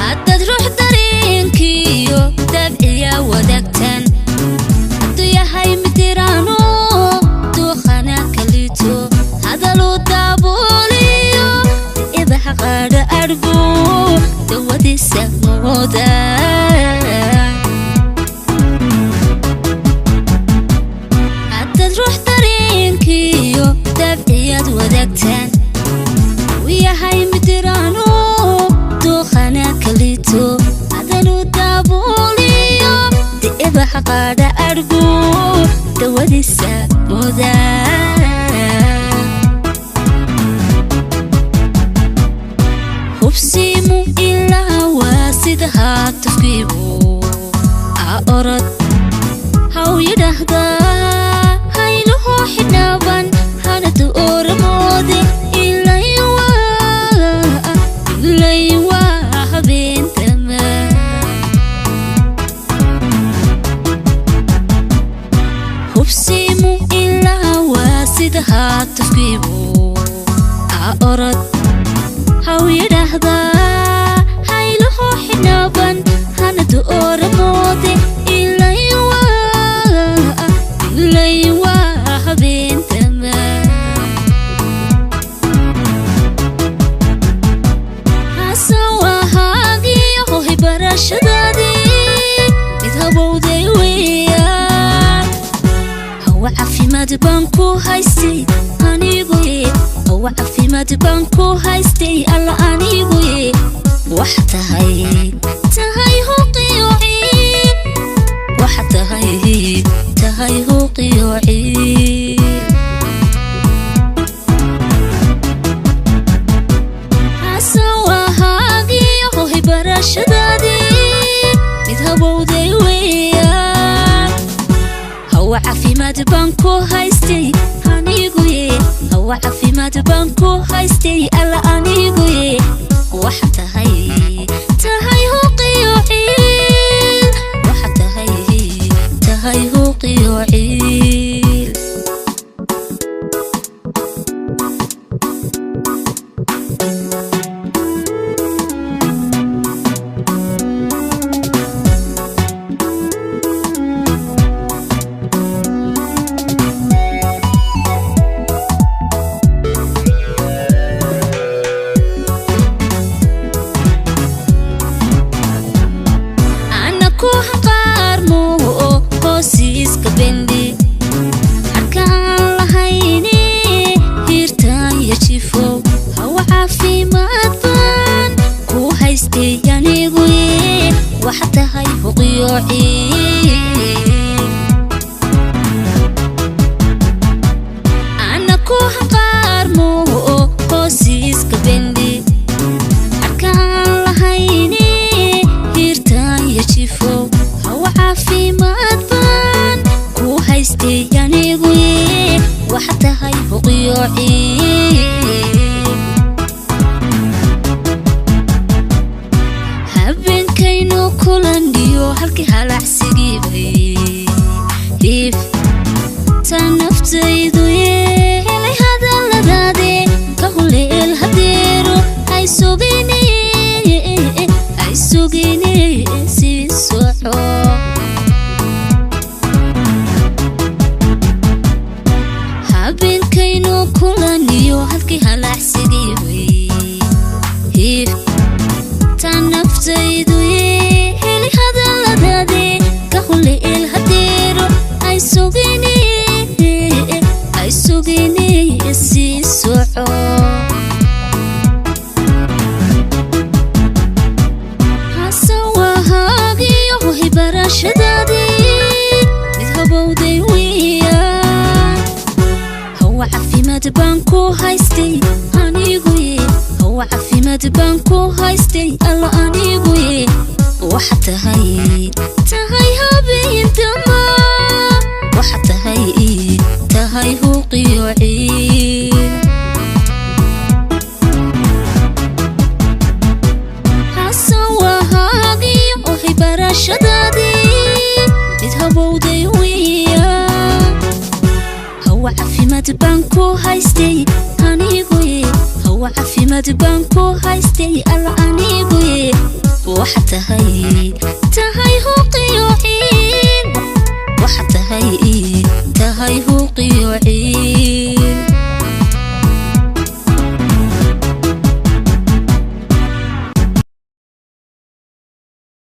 Haddaad ruux dareenkiiyo dabciya wadaagtaan, hadduu yahay midiraano duuqana kalito, hadaluu daabuuliyo idaha qaadha adhbu dawadiisa mooda. Haddaad ruux dareenkiiyo dabciyaad wadaagtaan, uu yahay midiraano duuqana kalito, hadaluu daabuuliyo diibaha qaadha adhbu dawadiisa mooda. Hubsiimu ilaa waa sida haatafkiibu a orod haw yidhaahdaa, hayluhu xidhnaaban hanadu oramoode, ilay waa habeentama. Hubsiimu ilaa waa sida haatafkiibu a orod haw yidhaahdaa, hayluhu xidhnaaban hanadu oramoode, ilay waa habeentama. Hasawahaagiyo hohay barashadaadii mid habowday weeyaan, hawa caafimaad baan ku haystay aniguye, hawa caafimaad baan ku haystay alla aniguye, wax tahay tahay huqiyo ciil, waxa tahay tahay huqiyo ciil. Hasawahaagiyo hohay barashadaadii mid habowday weeyaan, hawa caafimaad baan ku haystay aniguye, hawa caafimaad baan ku haystay alla aniguye, waxa tahay tahay huqiyo ciil, waxa tahay tahay huqiyo ciil. Ana ku hanqaarmo hoosiiska bendi harkaan lahayne, hiirtaan ya jifow, hawa caafimaad baan ku haystay aniguye, waxa tahay huqiyo ciil. Ana ku hanqaarmo hoosiiska bendi harkaan lahayne, hiirtaan ya jifow, hawa caafimaad baan ku haystay aniguye, waxa tahay huqiyo ciil. Habeenkaynu kulandhiyo halkii halacsigiibay hiif ta naftaydu yeelay, hadalladaade ka huleel hadeero, hay sugine hay sugine sii soco. Habeenkaynu kulaniyo halkii halacsigiibay hiif ta naftaydu yeelay, hadalladaade ka huleel hadeero, hay sugine hay sugine sii soco. Hasawahaagiyo hohay barashadaadii mid habowday weeyaan, hawa caafimaad baan ku haystay aniguye, hawa caafimaad baan ku haystay alla aniguye, waxa tahay tahay habeentama. Tahay huqiyo ciil. Xasan wahaagiyo ohay barashadaadii mid habowday wiya. Hawa caafimaad baan ku haystay aniguye, hawa caafimaad baan ku haystay alla aniguye. Waxa tahay, tahay huqiyo ciil, waxa tahay.